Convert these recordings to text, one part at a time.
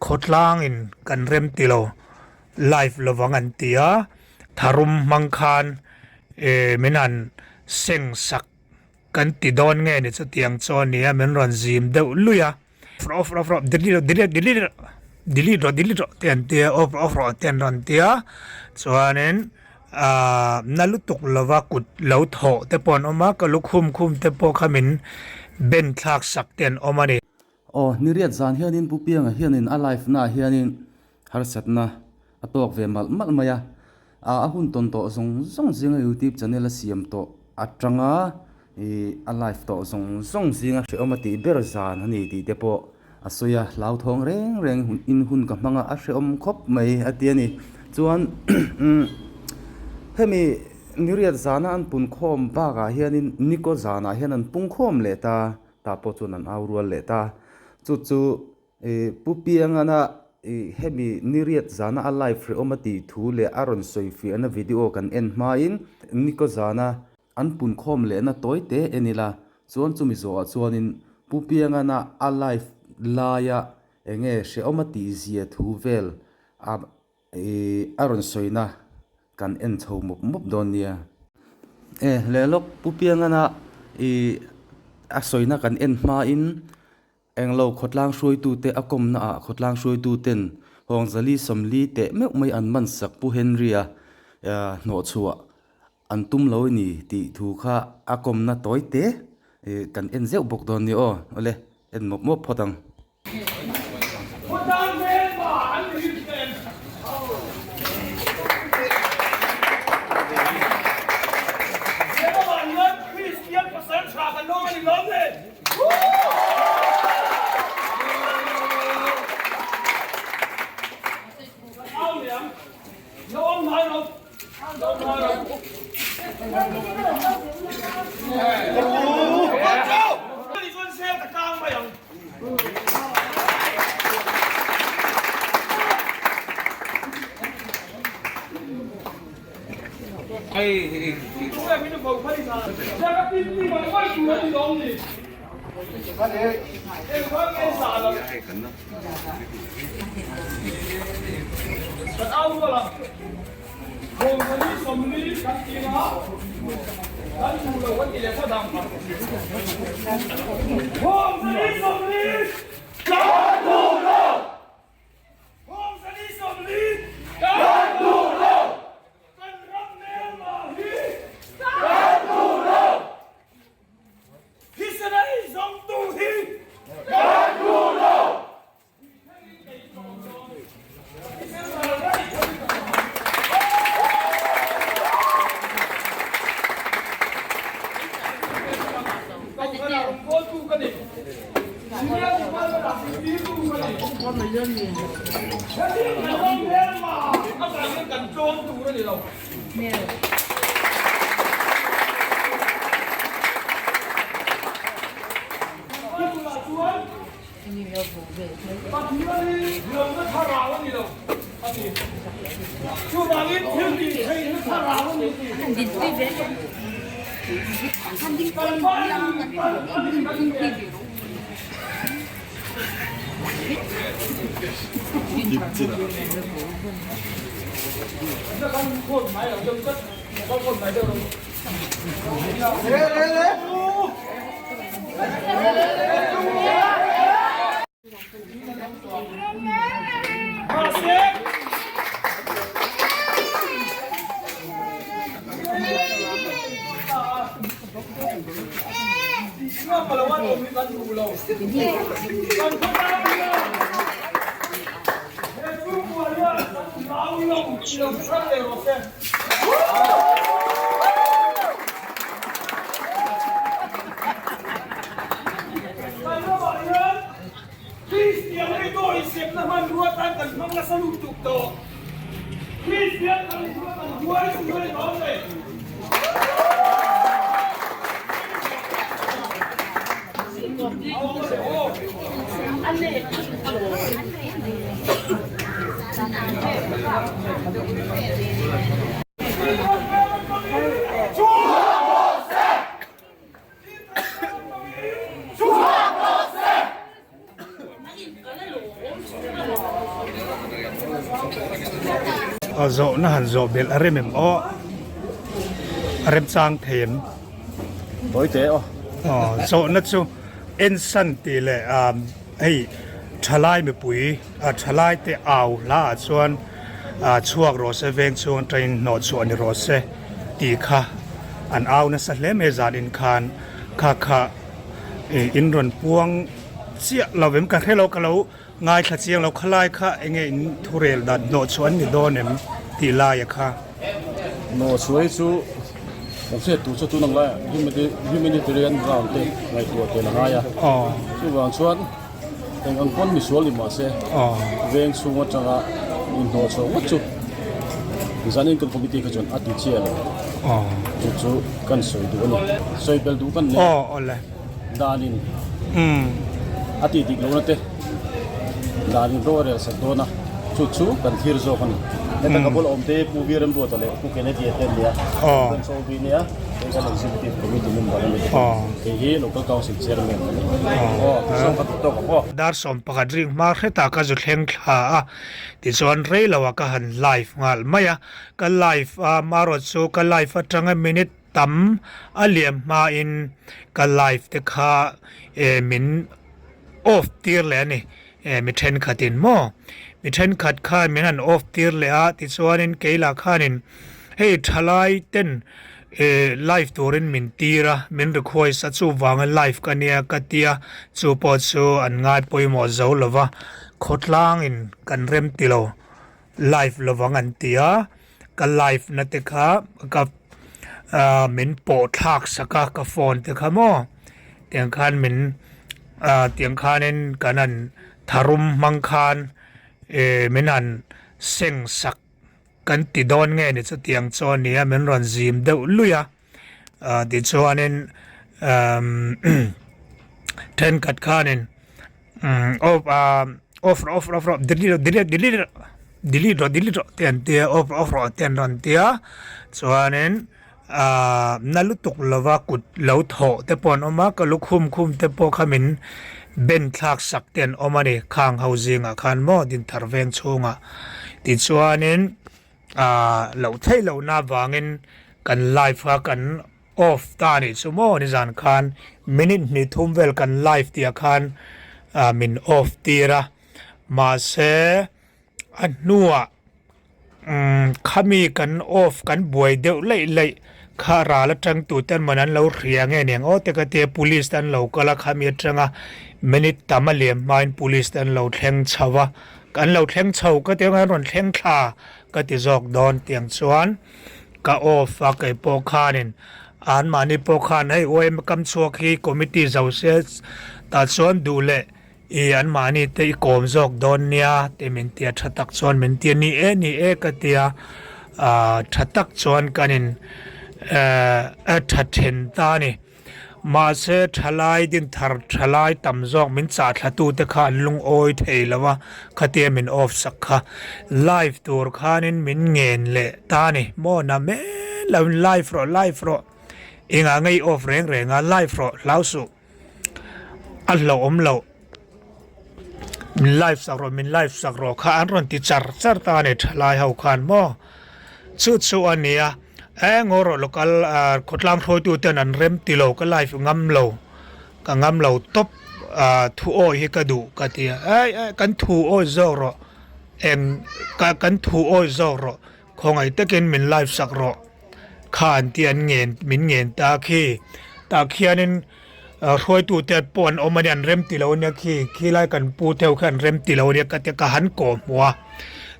Khawtlangin kan rem ti lo live lovang an ti a, tharum hmang khan min han seng sak kan ti dawn nge ni chutiang chu a nia min rawn zim deuh luih a. Off rawh off rawh off rawh delete rawh delete delete rawh delete rawh delete rawh te an tia off rawh off rawh te an rawn tia chuanin ahh na lutuk lova kut lo thawh te pawh an awm a ka lukhum khum te pawh kha min ben thlak sak te an awm a ni. Aw niriat zan hianin Pu Pianga hianin a live naah hianin harsatna a tawk ve malh malh mai a, a hun tawn tawh zawng zawng zinga youtube channel a siam tawh atanga ih a live tawh zawng zawng zinga hrehawm a tih ber zan a ni tih te pawh a sawi a, hlauthawng reng reng in hun ka hmang a, a hrehawm khawp mai a ti a ni. Chuan hemi niriat zana an punkhawm bakah hianin nikaw zanah hian an pungkhawm leh ta, tah pawh chuan an au rual leh ta, chu chu. Ih Pu Piangana ih hemi niriat zana a live hrehawm a tih thu leh a rawn sawi fiahna video kan en hmain Niko zana an punkhawm lehna tawi te en ila chuan chumi zawhah chuanin Pu Piangana a live laia enge hrehawm a tih zia thu vel a ih a rawn sawina kan en chho mawp mawp dawn nia. E leh lawk Pu Piangana ih a sawina kan en hmain Englo khawtlang hruaitute a kawmna ah khawtlang hruaituten Hawngzali Sawmli teh meuh mai an man sak Pu Henry-a hnawhchhuah an tum lo a ni tih thu kha a kawmna tawi te kan en zeuh bawk dawn nia aw. Awle, en mawp mawp phawt ang. Khawtlang hmelma an ni hi tlem. Hlemah hian Kristian pasal tha kan lawm a ni lawm le. Kan ram hmelma hi kan duh lo. Thisen a ei zawngtu hi kan duh lo. A zawhna han zawh belh a rem em aw? A remchang thei em? Tawi teh aw. Aw, zawhna chu ensan tih leh hei thalai mipui thalai te au hla ah chuan chhuak rawh se veng chhung atangin hnawh chhuah ni rawh se tih kha an au nasa hle mai zan in khan kha kha in rawn puang chiah lo em ka hre lo ka lo Ngaithla chiang lo khalai kha enge in thurel dan hnawh chhuah an ni dawn em tih laia kha. Hnawh chhuah hi chu kan hriat tur chu tun ang laiah humanitarian ground te ngaihtuah tel a ngai a. Chuvang chuan eng ang pawn misual ni mahse veng chhung atanga inhnawh chhuah ngawt chu zanin kan committee kha chuan a ti chiah lo. Chu chu kan sawi duh a ni. Sawi bel duh kan nei. Danin a tih dik lohna te danin ro a rel sak dawn a, chu chu kan thlir zawk a ni. Heta ka bula awm te Pu V Remruata leh Pu Kennedy-a te an ni a, Branch OB nia hei kan Executive Committee member a ni bawk a, kei hi Local Council Chairman ka ni. Aw, tichuan ka duh tawk ang aw. Dar 11 ring hma hretah ka zu thleng thla a, tichuan rei loah ka han live nghal mai a, ka live a, marawh chu ka live atanga minute Tam a liam hmain ka live te kha eh min off tir leh a ni eh mi thenkhatin maw mi thenkhat khan min han off tir leh a tichuanin kei lah khanin hei thalai ten eh live turin min tir a min request a chuvanga live ka nia ka tia chu pawh chu an ngai pawimawh zo lova khawtlangin kan rem ti lo live lovang an ti a. Ka live na te kha ka ah min pawh thlak sak a ka phone te kha maw tiang khan min ah tiang khanin kan han tharum hmang khan eh min han seng sak kan ti dawn nge ni chutiang chu a nia min rawn zim deuh luih a ah tichuanin umm thenkhat khanin. Off ah off rawh off rawh off rawh delete rawh delete delete rawh delete rawh delete rawh te an tia off rawh off rawh te an rawn tia chuanin ah na lutuk lova kut lo thawh te pawh an awm a ka lukhum khum te pawh kha min ben thlak sak te an awm a ni khang ho zingah khan maw dinthar veng chhungah tichuanin ah loh theih lohna avangin kan live a kan. Off ta anih chu maw nizan khan minute hnih thum vel kan live tih ah khan min off tir a mahse a hnuah umm khami kan off kan buai deuh laih laih kha ral atang tute an man an lo hria nge niang aw te ka tia police te an lo kal a khami atanga minute tam a liam hmain police te an lo thleng chho a an lo thleng chho ka ti ang an rawn thleng thla ka ti zawk dawn tiang chuan. Ka off a kei pawh khanin anmahni pawh khan hei YMA kam chhuak hi committee zo se tah chuan duh leh i anmahni te i kawm zawk dawn nia tih min tia tha tak chuan min tia ni e ni e ka tia ah tha tak chuan kan in eh tha then ta a ni. Mahse, thalai dinthar thalai tam zawk min chah thlatute kha an lungawi thei lo a, khatia min off sak kha live tur khanin min ngen leh ta a ni. Maw na men lo in live rawh live rawh engah nge i off reng reng a live rawh hlau suh a hlauhawm loh min live sak rawh min live sak rawh kha an rawn ti char char ta a ni thalai ho khan maw chu chu a nia. E ngaw rawh local ah khawtlang hruaitu ten an rem ti lo ka live ngam lo ka ngam lo tawp ah thu awi hi ka duh ka ti a ei ei kan thu awi zawk rawh eng ka kan thu awi zawk rawh khawngaih takin min live sak rawh kha an ti an ngen min ngen ta khi tah khianin ah hruaitu te pawh an awm a nia an rem ti lo ania khi khilai kan pu te ho khan an rem ti lo ania ka ti a ka han kawh hmuh a.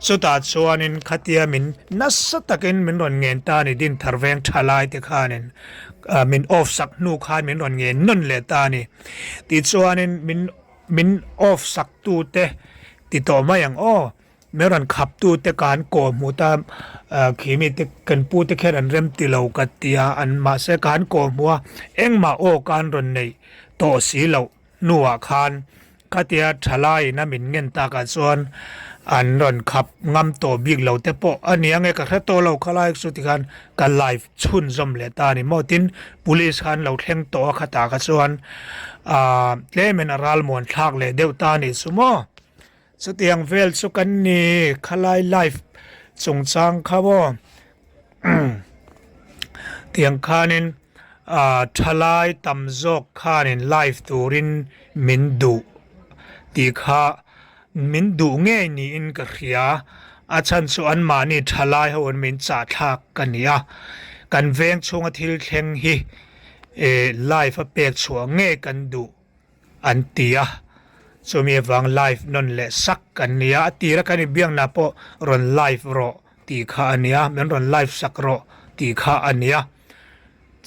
Chutah chuanin khatia min nasa takin min rawn ngen ta a ni, Dinthar veng tha lai te khanin min off sak hnu khan min rawn ngen nawn leh ta a ni. Tichuanin min min off sak tu te ti tawh mai ang aw, min rawn khap tu te ka han kawh hmuh ta khi mi te kan pu te khian an rem ti lo ka ti a, an mahse ka han kawh hmuh a, engmah aw ka an rawn neih tawh si loh. Hnuah khan khatia thalaiin a min ngen takah chuan an rawn khap ngam tawh bik lo te pawh a ni ang e ka hre tawh lo khalai chu tikhan ka live chhunzawm leh ta a ni maw tin police khan lo thleng tawh a khatah kha chuan aah tlemin a ralmuan thlak leh deuh ta a nih chu maw. Chutiang vel chu kan ni khalai live chungchang kha maw tiang khanin ah thalai tam zawk khanin live turin min duh tih kha min duh ngei niin ka hria a chhan chu anmahni thalai ho in min chah thlak ka ni a kan veng chhunga thil thleng hi eh live a pek chhuah ngei kan duh. An ti a, chumi avang live nawn leh sak kan ni a, a tira kan inbiakna pawh rawn live rawh tih kha a ni a, min rawn live sak rawh tih kha a ni a,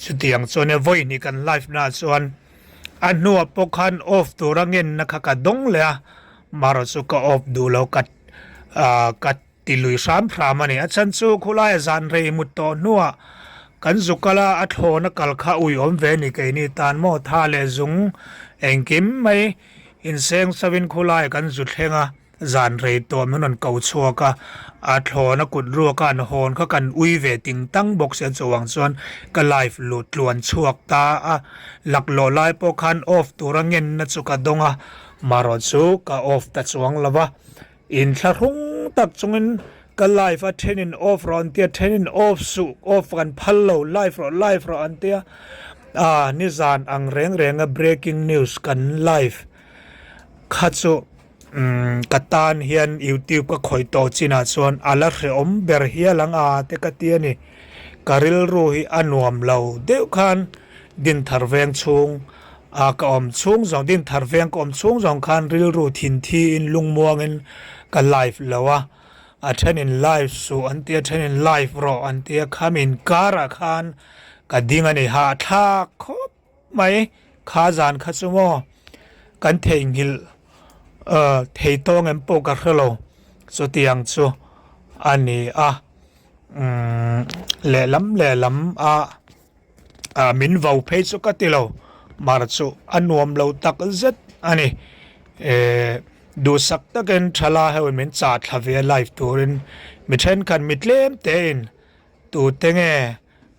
chutiang chuan e vawi hnih kan live naah chuan a hnuah pawh khan off tura ngenna kha ka dawng leh a, marawh chu ka off duh lo ka ka Ti lui hram hram a ni. A chhan chu khulaia zan rei mut tawh hnuah kan zu kal a, a thlawn a kal kha ui awm ve ni keini tan maw tha leh zung engkim mai inseng chauhin khulaia kan zu thleng a, zan rei tawh min rawn ko chhuak a, a thlawn a kut ruak a an hawn kha kan ui ve ting tang bawk sia chuang chuan ka live lut tluan chhuak ta a, laklawh lai pawh khan off tura ngenna chu ka dawng a, marawh chu ka off ta chuang lo va. Inthlahrung tak chungin ka live a thenin off rawh an tia, thenin off suh, off kan phal lo, live rawh, live rawh an tia. Ah, nizan ang reng renga breaking news kan live kha chu umm ka tan hian youtube ka khawih tawh chinah chuan a la hrehawm ber hial ang a te ka ti a ni. Ka rilru hi a nuam lo deuh khan Dinthar veng chhung A ka awm chhung zawng din thar veng ka awm chhung zawng khan rilru thin thi in lungmuang in ka live lo a, a then in live suh an tia then in live rawh an tia kham in kar ah khan ka ding a ni hah thlak khawp mai kha zan kha chu maw kan theihnghilh ah thei tawng em pawh ka hre lo chutiang chu a ni a umm lehlam lehlam a. Ah min vau phei chu ka ti lo mar chu a nuam lo tak zet a ni eh duhsak takin thala ho min chah thla ve a live turin mi thenkhat mi tlem te in tute nge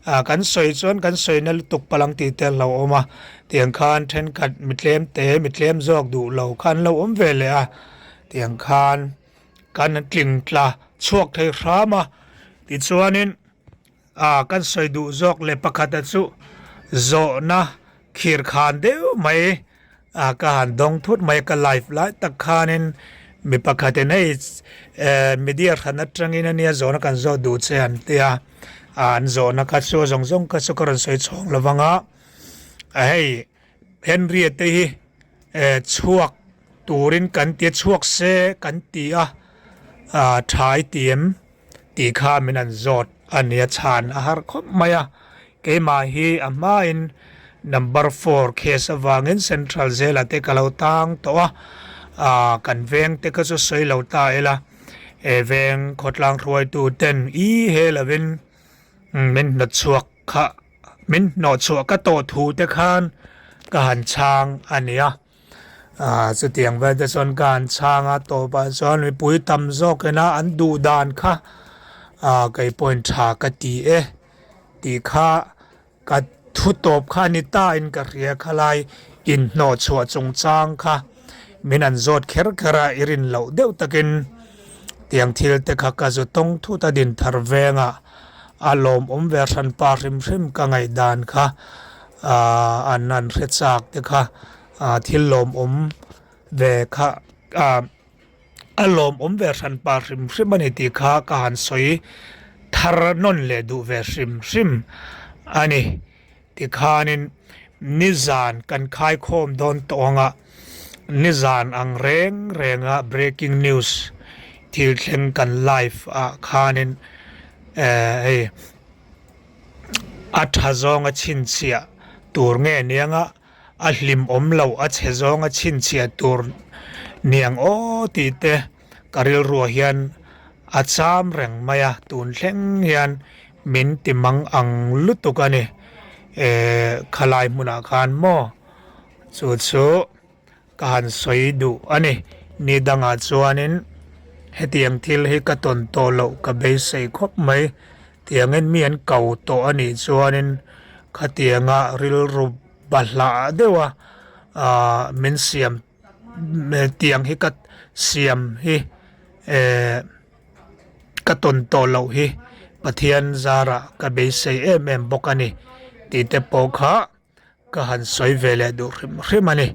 ah kan sawi chuan kan sawi na lutuk palang tih te an lo awm a tiang khan thenkhat mi tlem te mi tlem zawk duh lo kha an lo awm ve leh a tiang khan kan tling tla chhuak thei hram a tichuanin. A kan sawi duh zawk leh pakhata chu zawhna khir khan deuh mai a ka han dawng thut mai a ka live lai tak khanin mi pakhatin hei eh media hran atangin ania zawhna kan zawh duh che an tia a an zawhna kha chu zawng zawng kha chu ka rawn sawi chhawng lo vang a hei Henry-a te hi eh chhuak turin kan ti a chhuak se kan ti a ah tha i ti em. Tih kha min an zawt a nia chhan a har khawp mai a, keimah hi a hmain number four case avangin central jail ah te ka lo tang tawh a, ah kan veng te kha chu sawi lo ta ila, he veng khawtlang hruaitu ten i he lovin min hnawtchhuak kha min hnawhchhuah ka tawh thu te khan ka han chhang a nia. Ah chutiang vel te chuan ka han chhang a tawpah chuan mipui tam zawk ina an duh dan kha ah kei pawhin tha ka ti e tih kha ka thu tawp kha a ni ta in ka hria khalai inhnawh chhuah chungchang kha min an zawt kher kher a i rin loh deuh takin tiang thil te kha ka zu tawng thut a din thar vengah a lawmawm ve hranpa hrim hrim ka ngaihdan kha ah an an hre chak te kha. Ah thil lawmawm ve kha ah a lawmawm ve hran pa hrim hrim a ni tih kha ka han sawi thar nawn leh duh ve hrim hrim a ni. Tikhanin nizan kan khaikhawm dawn tawh ang a, nizan ang reng renga breaking news thil thleng kan live ah khanin eh hei a tha zawnga chhinchhiah tur nge niang a. A hlim awm loh a chhe zawnga chhinchhiah tur niang aw tih te ka rilruah hian a cham reng mai a, tun thleng hian min ti mang ang lutuk a ni. Eh khalai hmunah khan maw chu chu ka han sawi duh a ni. Ni dangah chuanin hetiang thil hi ka tawn tawh loh ka beisei khawp mai. Tiangin mi an ko tawh a nih chuanin khatianga rilru bahlah deuha aah min siam tiang hi ka. siam hi eh ka tawn tawh loh hi Pathian zarah ka beisei em em bawk a ni tih te pawh kha ka han sawi ve leh duh hrim hrim a ni.